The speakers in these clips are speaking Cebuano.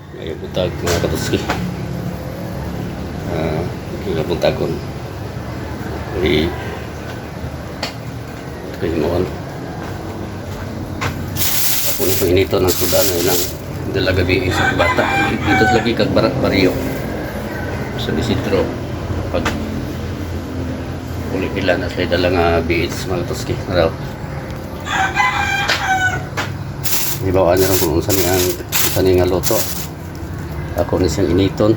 Maayong buntag, mga katuski. Mga buntagon. Ay, kahimuan. Ako na itong inito ng sudan na ilang dala gabi sa bata. Dito lagi kag baryo. Sa Isidro. Pag uli nila na sila dala nga BH, mga katuski. Naraw. Ibawaan niya rin kung unsa ni ang unsa ni nga luto. Ako ni siyang initon.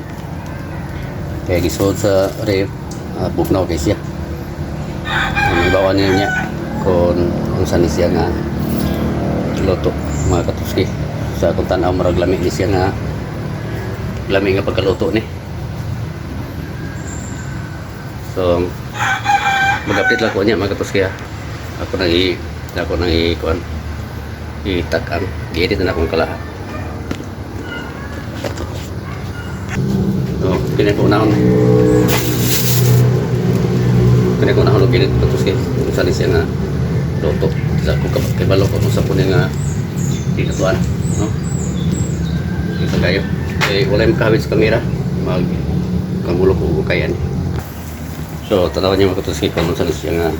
Kaya gisuod sa ref, bugnaw kay siya. Ang ibawaan niya niya kung unsa ni siya nga luto, mga katuski. Sa akong tan-aw, murag lami ni siya nga lami nga pagkaluto ni. So mag-update lang ko niya, mga katuski, ha. Ako nang i kuan itak-an. Gi-edit na akong kalaha. So, kini ko unahon. Kini ko unahon og init, katuski. Kung saan siya nga luto. Sa ko kay balo ko kung sa po nga tinutuan, no? Kita kayo. Eh, wala yung makahawid sa kamera. Mag kamulo ko kayan. So, tanawan niyo, mga katuski, kung saan siya nga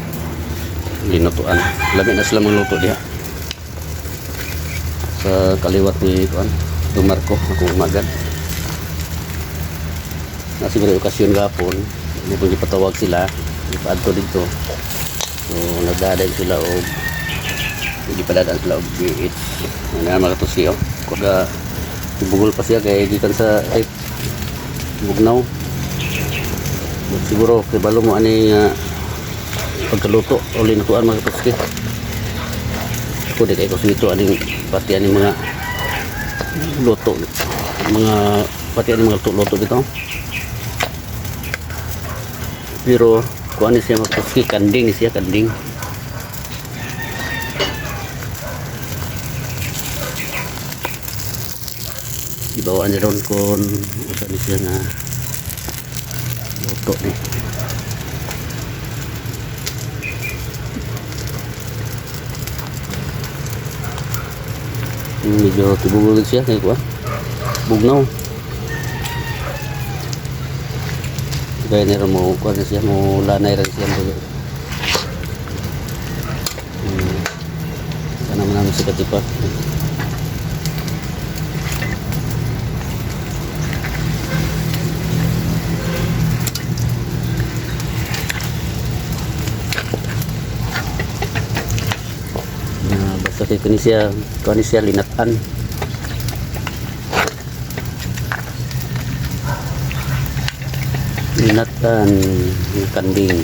linutuan. Lami na sila magluto diha. Sa kaliwat ni kuan, Dumarco, ako umagan. Na siguro okasyon gapon, hindi po gipatawag sila, ipaadto dito. So, nagdaday sila og gipadadaan sila og BH. Ano mga katuski, oh. Kuga ibugol pa siya kay gikan sa ay bugnaw. Siguro kay balo mo ani nga pagkaluto o linutuan, mga katuski. Ako di kay ko sumito aning pati aning mga luto, mga pati aning mga luto dito. Pero kuan ni siya, mga katuski, kanding ni siya, kanding. Ibawaan ni ron kung unsa ni siya nga luto ni. Medyo tibugol siya kay kuan. Bugnaw. Kaya nila mo kuan na siya, mo lanay rin siya. Sana man namin si Katipa. Na basta kay kani siya, kuan ni siya linatan. Linatan yung kanding.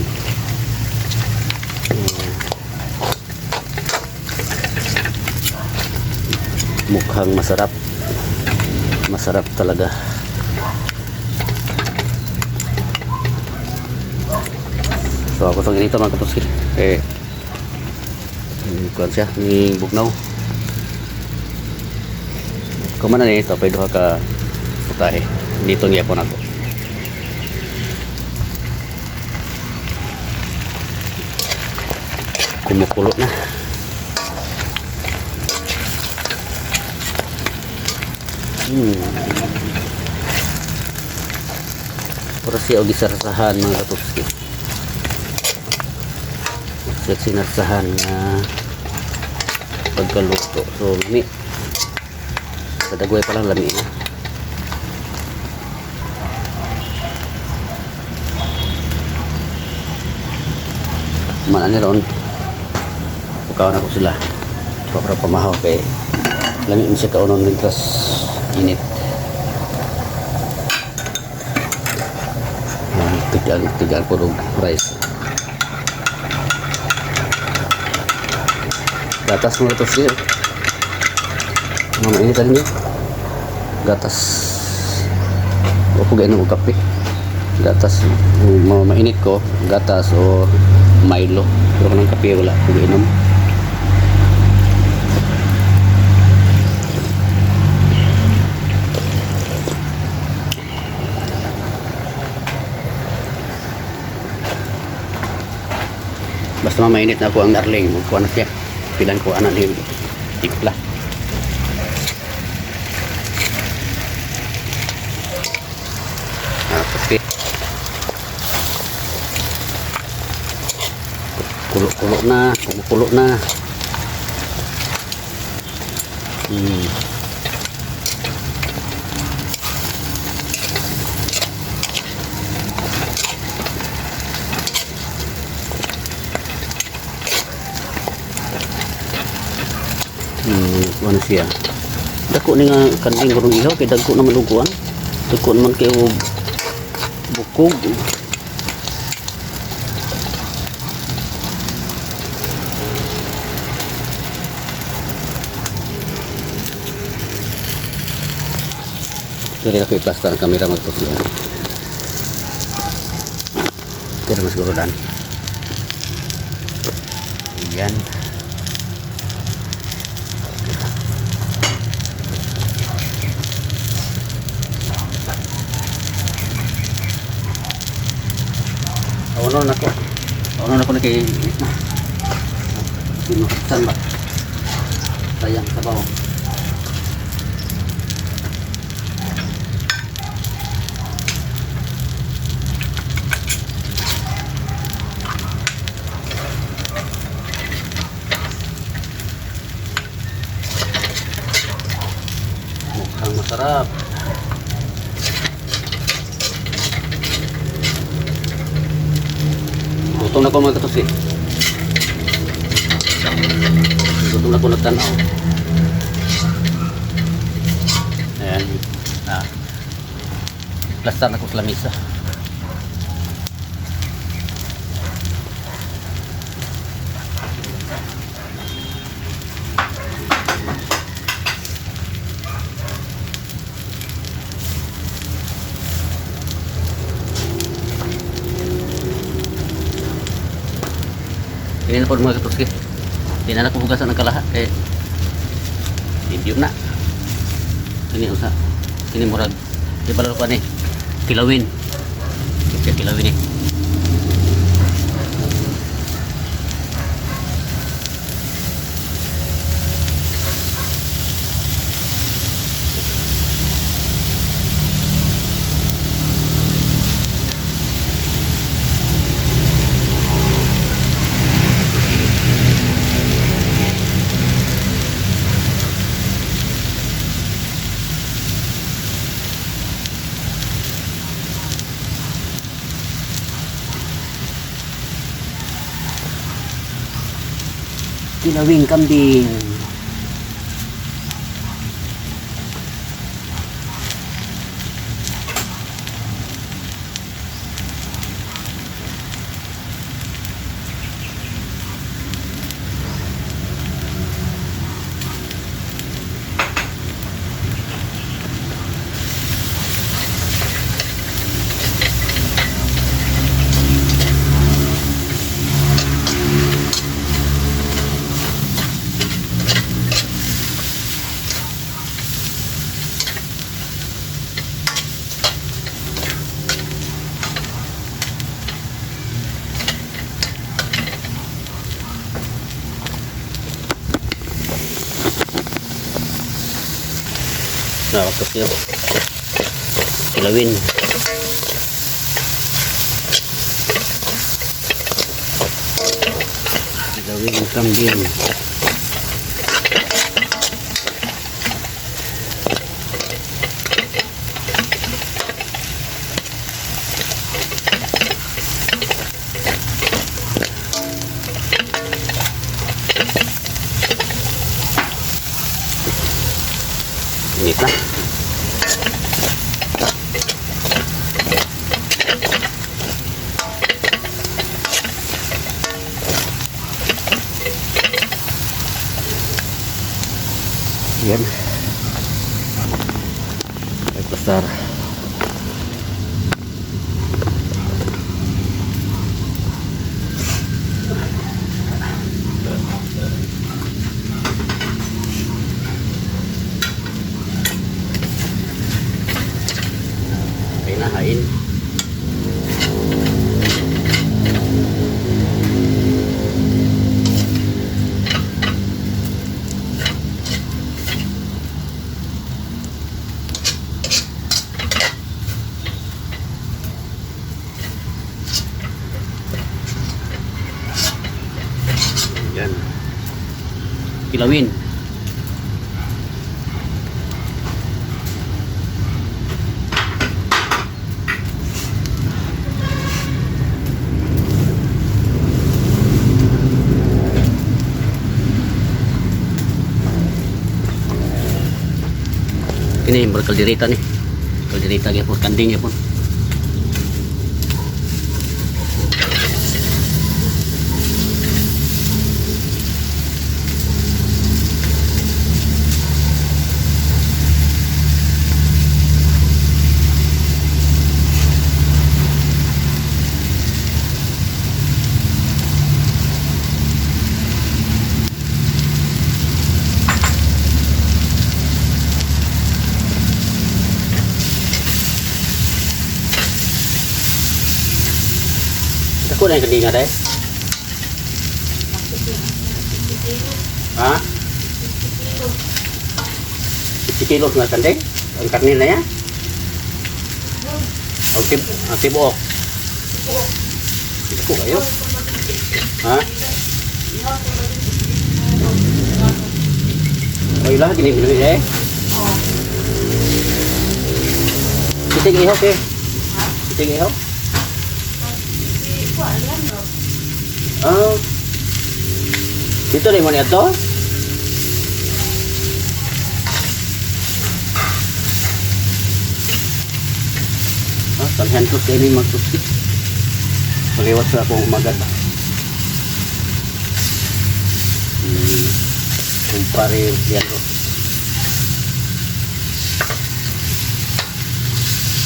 Mukhang masarap. Masarap talaga. So ako sa ganito, mga katuski. Eh, kuan siya, ni bugnaw. Kumana ni ito, pwede ka putahe. Dito niya po nako. Kumukulo na. Para siya og gisarsahan, mga katuski. Siya sinarsahan nga pagkaluto. So, lami. Sa dagway pa lang, lami na. Mana ni ron. Pukaw na ko sila. Para pamahaw kay lami man siya kaunon mintras init. Tigaan, tigaan po og rice. Gatas mo ito siya. Mga mainit niyo. Gatas. Wa ko gainom og kape. Gatas. Mga mainit ko, gatas o Milo. Pero kanang kape wala ko gainom. Basta mainit na ako ang darling, magkuha na siya. Pilan ko anak ni timpla. Okay. Kulo-kulo na, kumukulo na. Ano siya? Dako ni nga kanding karong ihaw kay dagko naman og kuan. Dagko naman kay og bukog. Dili ako i-plaster ang kamera magtusiyan. Pero mas siguro dan. Yan. Ano na ko? Ano na ko na kay na. Sinuksan ba? Sayang sabaw. Mukhang masarap. Gutom na ko, mga katusi. Gutom na ko nagtanaw. Ayan. Ah. Plastar na ko sa lamisa. Kini na po, mga katusi. Di na ko hugasan ang kalaha. Eh, medium na. Ini usa. Ini murag. Di balalo ko ani. Kilawin. Kasi kilawin eh. Kilawing kambing. Nakakapos yun. Kilawin. Kilawin kambing. Init na. Yan. Ay, pasar. Okay na, hain. Kilawin. Kini murag kaldereta ni. Kaldereta gyapon, kanding gyapon. Dako na yung kandinga dai. Ha? 50 kilos na kanding? Ang karne na yan? Ang ang tibuok. Dako kayo? Ha? Ay lah, gini gini eh. Kiting ihok eh. Kiting ihok. Oh. Dito rin mo niya to? Ah, talhan ko sa ini magtusti. Paliwat sa akong umaga. Kumpare yan ko.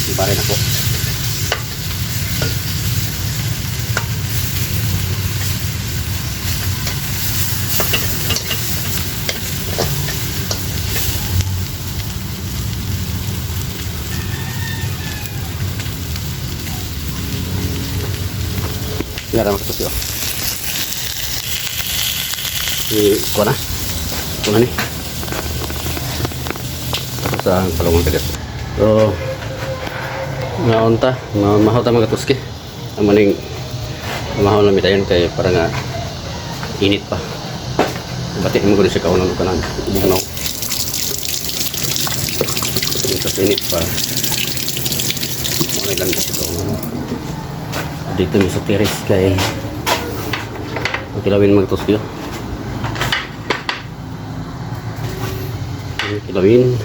Kumpare na po. Nga naman ito siya. Kuha na. Kuha na ni. Tapos ang palungan kagat. So, ngaon ta, mahaw ta mga tuski. Ang maning, mahaw na mitayon kay para nga init pa. Bati mo ko siya kaunan kanan. Ano? Tapos init pa. Mga ilan siya kaunan. Dito mi sa terrace kay kilawin mga tuski. Kilawin.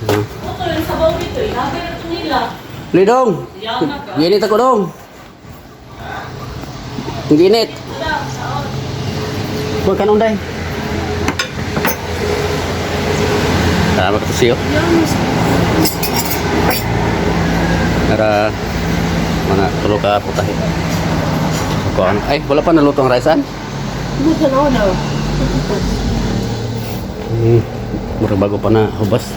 Ito yung sabaw dito, ilagay na ito nila. Lidong! Yaman ka. Ginit ako dong! Ginit! Wala, saon. Huwag ka nung day. Tama ka to siyo. Para mga tulo ka putahe. Kuan. Ay, wala pa naluto ang rice an? Murag bago pa na hubas.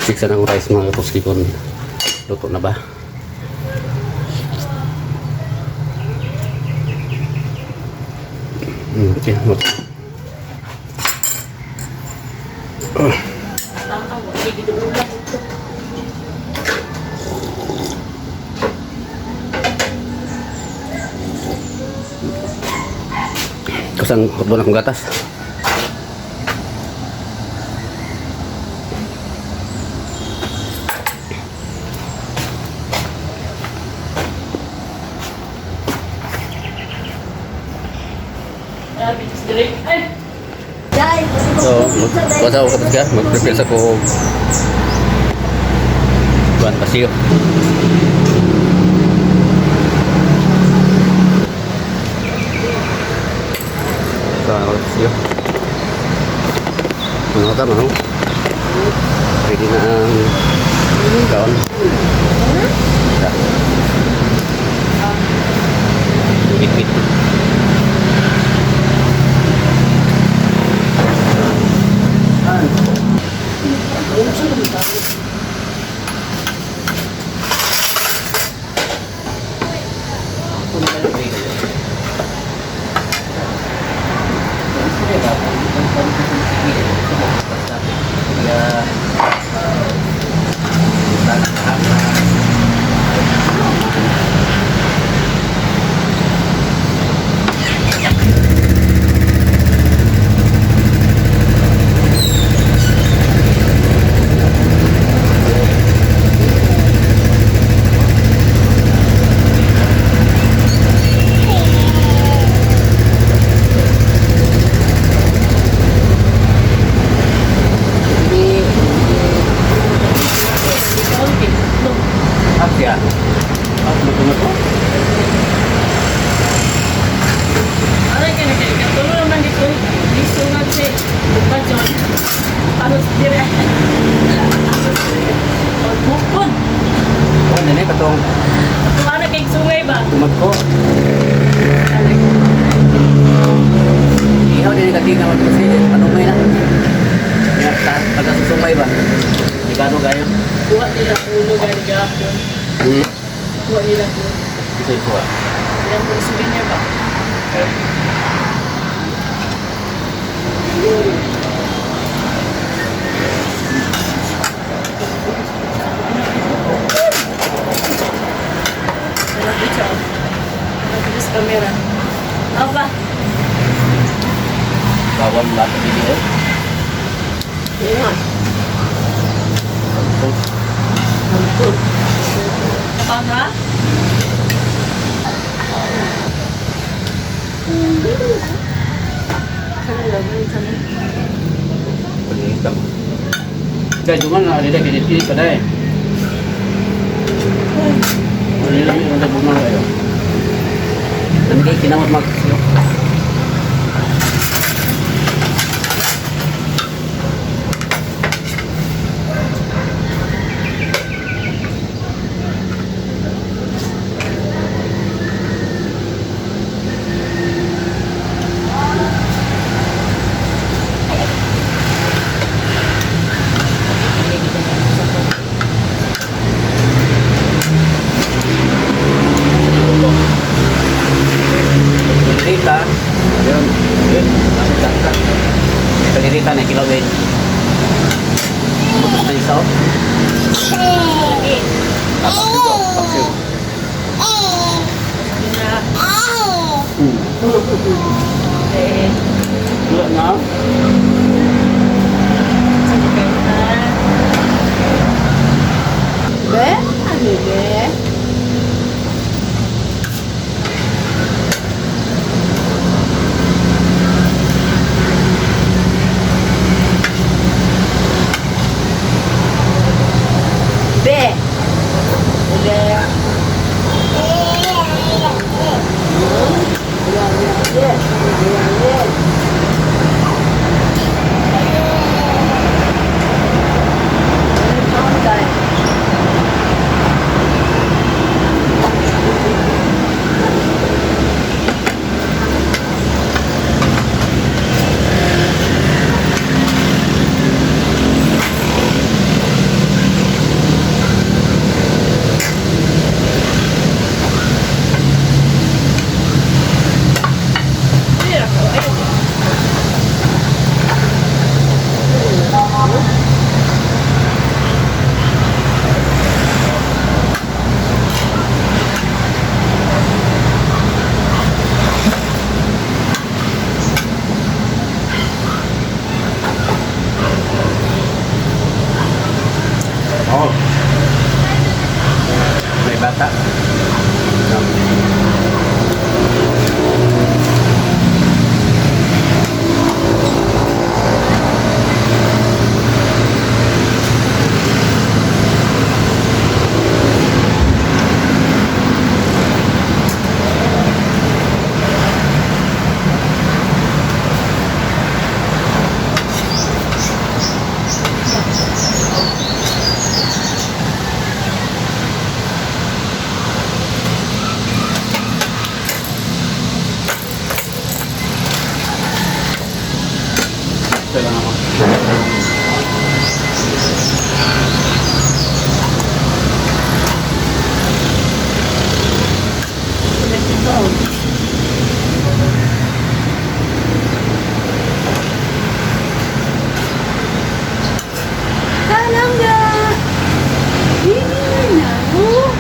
Siksa ng rice mga katuski kung luto na ba. Okay. Tatawa, hindi dito ulam ito. Kusang hutbon akong gatas. Grabe, just direct. Ay! So, mag-kuha ko ka, mag-prepare sa ko kuan pasiyo. So, ano pasiyo? Mga tama, no? Ready na ang kaon. Bit-bit. Kaya nagkatulo naman dito. Isunod si Bajon. Aros dire. Aros dire. Pagbukod. Oh, nene katong Kung ano kay sungay ba? tumagko. Ihaw din katinga mo kasi ano may na. Ya, taga susumay ba? Delikado kayo. Kuha nila ulo gani gapon. Kuha nila ulo. Ito kuha. Ilang kong souvenir ba? Eh. Wala dito. Wala dito sa camera. Apa? Bawal lahat ng video. Ingat. Kapag ha? Pag-iitang. Dahil duman na alila kinit-kinit pa dahil. Ano lang yung buman kayo. Namigay kinamot mag. Kalirita. Yun. Yun. Nasa dagdag. Kalirita na kilo eh. Butos na isa oh. Paksiw daw. Paksiw. Na. Eh, Wala na. sige kayo na. Be? Ano be? Be. Be. Hindi ako. Ayun. Oh. May bata. Ito lang ako. Kalangga! Hindi na. Oh.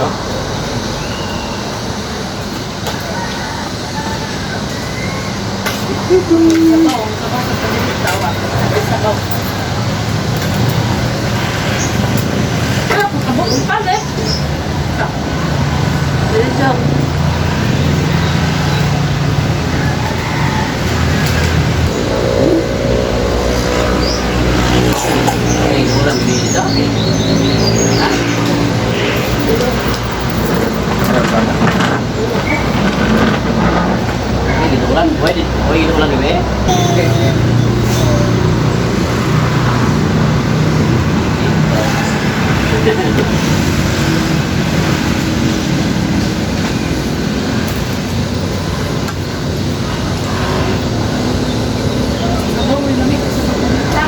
Kayo. Sabaw, ang sabaw sa pagiging tawa. Sabay sabaw. Ah, kabog pa eh. Diretso. Ay, ulam dito. Ha? Ay, gitu ulam. Pwede. Pwede gitu ulam gabi. Sabaw yung lamig sa pagpunta.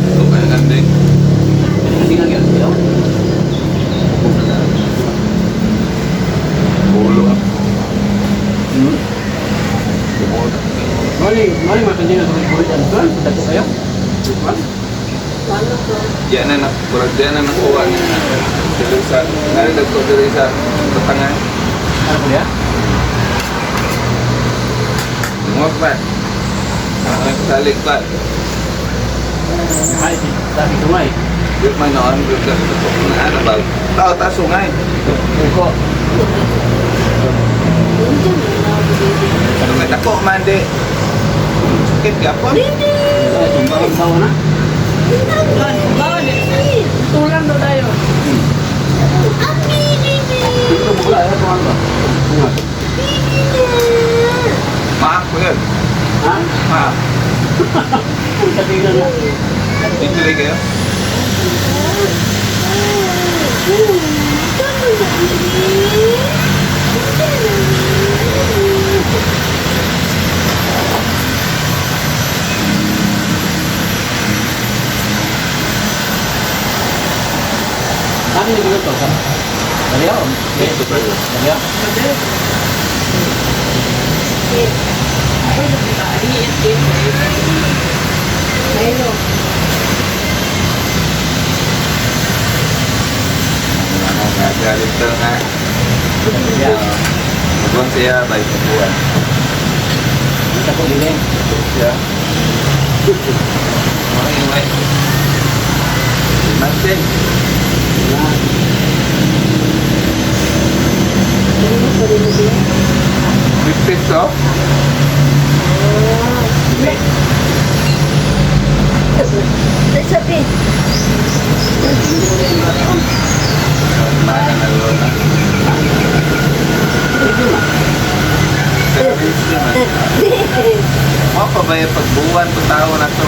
Ito kaya kanding. Hindi lang yun. Yo. Ulo ah. Hmm? Ulo. Mali, mali makandina sa buhay ang tuwan. Dako kayo. Tuwan. Ano to? Diyan na na, murag diyan na nakuha niya na. Dili sa, narinig ko dili sa tatangan. Ano ko niya? Tungog ba? Ang salig ba? Ay, sabi sungay. Di man noon, di ka ito na ano ba? Tao ta sungay. Buko. Unsa man na baby? Sungay dako man di. Sakit gapon. Ay, tumbang sawa na. Tulang daw tayo. Dito bukla, ay, tuwan ba? Tunga. Maak ko yun. Ha? Maak. Ang katigan na. Dito lang kayo. Ano yung giluto ka? Daliyo. Daliyo. Milo. Ano nga, galit ka nga. Daliyo. Magwan siya, bay kukuha. Kita ko din eh. Siya. Okay, wait. Imagine. Na. Pipis, oh. Hindi. Sabi. Mana na lola. Ito na. Service naman. Mo pa ba yung pagbuwan ko tao na to?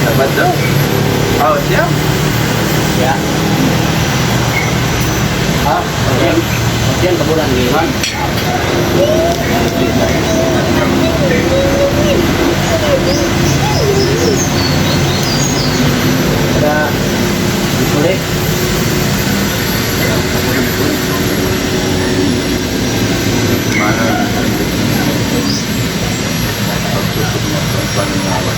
Sabado. Oh, siya. Ya. Ha? Ocean. Ocean kabulan ni Iman. Ada boleh. Mana pagtutok mo sa pananawa.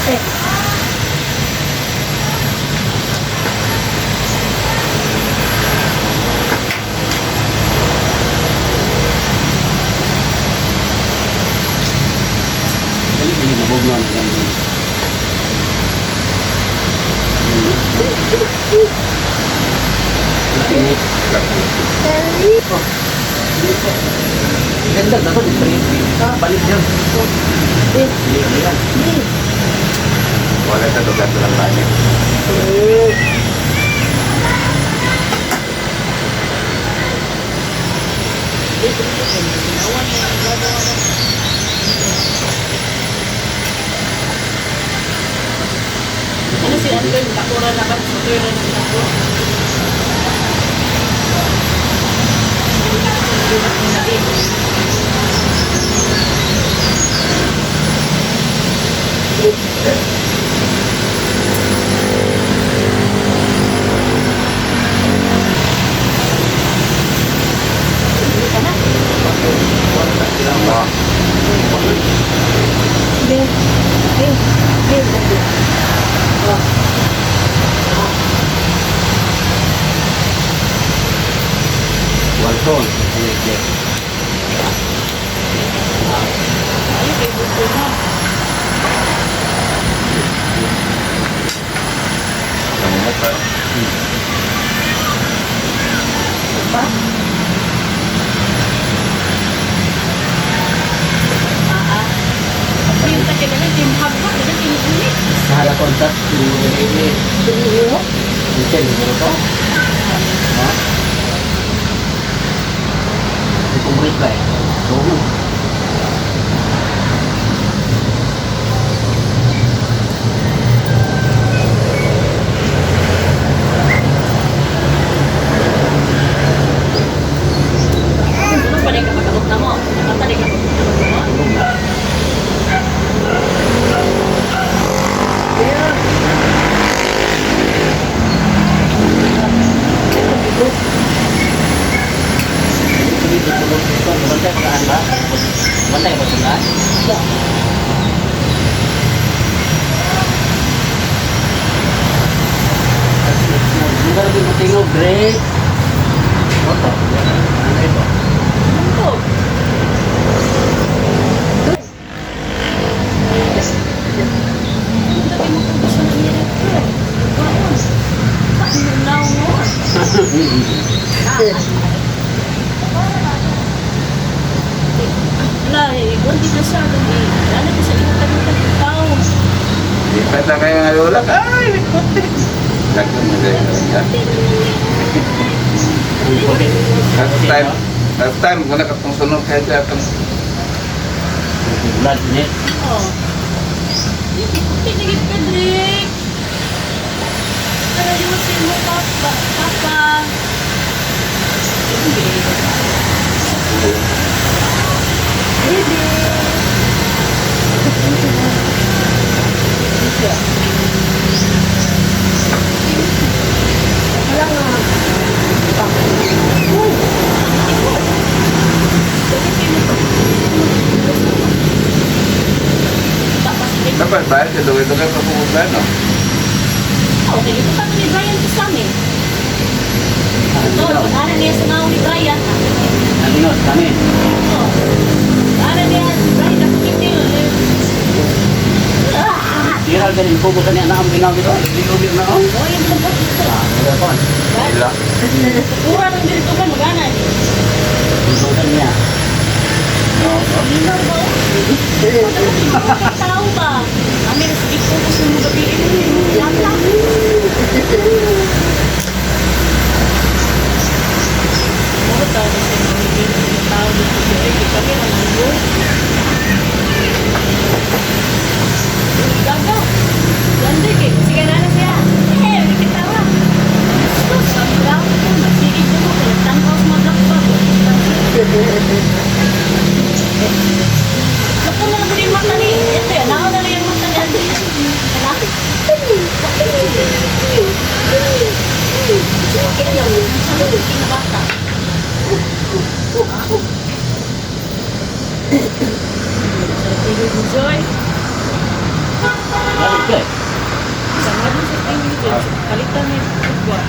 Eh. Dali dali mabugno na yan. Ini. Ganda na to, ah, balik dyan. Dili, dili yan. Wala sa lugar sa balik. Ano si Anton? Takura na ba? Motor na ako. Hindi ka na. Be. Be. Be. Be. Oh. Walton. Sige. Ay, kay gusto mo. Ano pa? Pa? Ah, ah. Yung takip na lang, yung hagwa, na lang, yung ulit. Sa hala kontak, yung ini. Dili mo? Minsan, yung to. Ha? Itong reply. Oo. Ano pa rin kapag na mo? Nakatali ka pag na mo? Bantay pagkaan ba? Bantay ba sila? Lugar din mo great. Oto. Ano ito? Ano? Ang dami mo kung gusto ng direktor. Baon. Paano na mo? Wala eh, hindi na siya. Wala na siya inatag-tag tao. Di pa na kayo nga lola. Ay, puti. Lagyan mo kayo nga. Last time, last time, kung nakatong sunod kayo siya itong Blood net. Oo. Puti na gid ka, Drake. Tara, yung mo, papa. Papa. Baby. Wala nga. Pa. Dapat ba? Sa dugay-dugay pa pumunta, no? Okay, ito pa ni Brian to sa amin. Ito, pag-aral niya sa ngaw ni Brian. Ano kami. Oo. Pag-aral niya, Brian, ako kitil. Ah! Tira ganin ko bukan niya na ang ginaw dito. Lilubi na oh. Oh, yung bilang dito. Ah, wala pa. Ila. Pura ng dito ka, magana. Lutuan niya. No. Linaw ba? Ano tao ba? Amin, sige po, gusto mo gabi. Lang lang. Mga tao na siya, mga tao dito siya. Ay, kami lang ang yun. Gaga. Ganda kay. Sige na na siya. Eh, kitawa. Gusto, sabi daw ko, magsigig na mo. Kaya tangkaw sa mga black Naku na lang yung mata ni. Ito yan, ako na lang yung mata ni Ate. Kinabata. Joy. Balik ka eh. Sama din sa tingin ni Joy. Palitan ni Tugwa.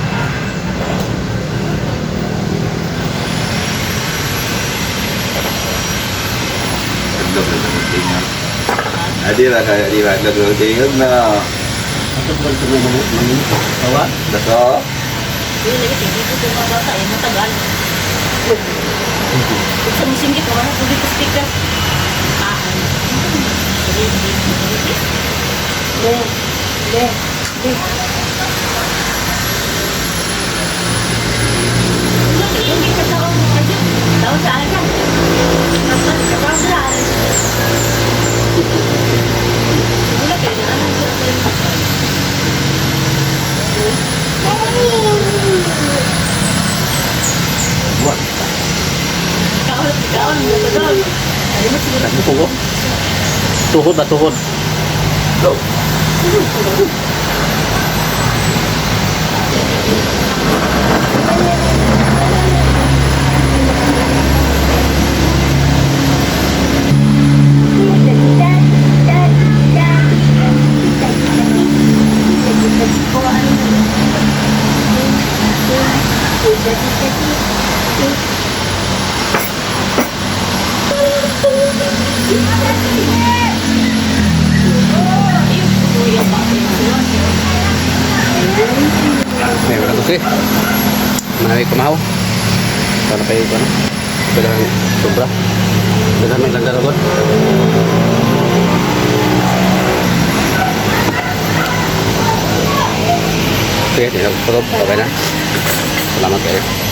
Adlog na tingog. Adi ra kayo, di ba? Adlog na tingog na. Ato ba ito may mga tawa? Dato. Yun, lagi tingin ko itong mga bata. Eh, matagal. Kung sa musinggit, wala na tubig sa speaker. Ah, ano? Sige, sige, sige. Be. Be. Be. Hindi ka tao. Tao sa akin. Tao sa akin. Wala kayo na anak ko. Buat. Kaon, kaon, matagal. Ano mo siguro? Tuhod. Tuhod ba tuhod? Go. May wala ko si. Manaway kumaw. Para kayo ko na. Kailangan sobra. Kailangan may langgar ako. Okay, tinagpagod. Okay na. Salamat kayo.